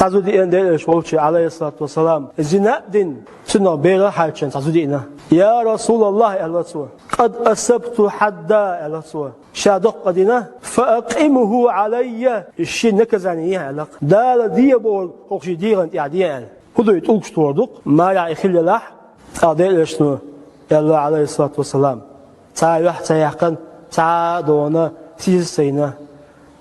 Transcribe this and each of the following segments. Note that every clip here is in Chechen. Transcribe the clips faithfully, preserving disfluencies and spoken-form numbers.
Цхьа зуда деана Даьла Элча волчу, Ӏалайхиссалату вассалам, зина а дина, цунах бер а хьаьрчина цхьа зуда деана. «Я Расулаллахь», — аьлла цо, «къад асабту хьадда», — аьлла цо. Ша доккха дина, «фаакъимху Ӏалайя», шен наказание ехьа аьлла. Дала де бохург хӀокху шен дегӀан тӀехь де аьлла. ХӀун ду и тӀулгаш тохар ду-кх, марехь и хилла елахь, тӀаккха Даьла Элчано аьлла, Ӏалайхиссалату вассалам, цхьа а юьхь ца яьккхина, цхьа а догӀана, сийсаз а ца йина.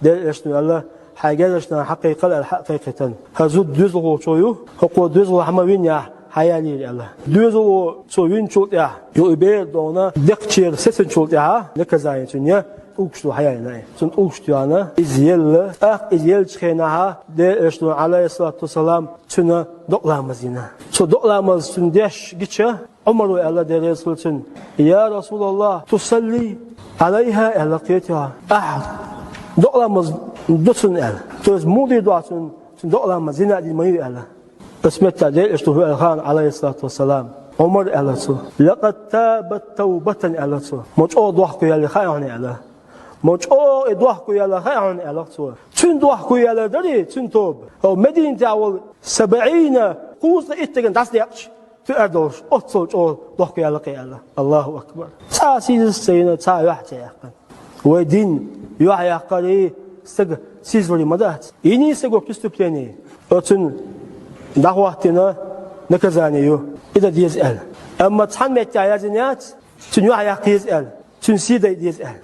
Даьла Элчано аьлла, хьайн гергарчу нахана хьакхайкхал аьлла, хьа а кхайкхийтина. ХӀара зуда доьзалхочо ю, хӀокхо доьзалхо хьан ма винехь, хьаялийра аьлла. Доьзалхо цо винчул тӀаьхьа, юха и бер догӀана, декхачеран сецначул тӀаьхьа наказание цуьнан я, тӀулгаш ду хьаялийна и. Цунна тӀулгаш тоьхна, иза елла, тӀаккха иза еллачу хенахь, Даьла Элчано, Ӏалайхиссалату вассалам, цуьнан докъаламаз йина. Цо докъаламаз цуьнан деш гича, Ӏумара аьлла, Дела реза хуьлда цунна: «Я Расулаллахь, тусалли Ӏалайхьа?» — аьлла кхетий хьо. «Ахь докъаламаз до цунна?» — аьлла. То есть муха дийр ду ахь цунна, цуьнан докъаламаз, зина а дина ма ю аьлла. Оцу меттехь Даьла Элчано хӀун аьлла хаьий, Ӏалайхиссалату вассалам? Ӏумара аьлла цо: «Лакъад табат тавбатан», — аьлла цо. Ма чӀогӀа дохко яьлла хаьа хьуна аьлла. Ма чӀогӀа и дохко яьлла хаьа хьуна аьлла цо. Цуьнан дохко яьлла дарий, цуьнан тоба? ХӀокху Мединатехь волу сабъина, кхузткъе итт стагана дӀасадекъча, тоьар долуш, оццул чӀогӀа дохко яьлла кхин аьлла. Аллаху акбар! Цхьа а сийсаз ца йина, цхьа а юьхь ца яьккхина. Вай дин юьхь яккхарий, стаг сийсазварий ма дац. Йиний стага преступление, оцунна дӀахӀоттийна наказание ю, и дан деза аьлла. Амма цхьана меттехь яздина яц, цуьнан юьхь яккха еза аьлла, цуьнан сий дайа деза аьлла.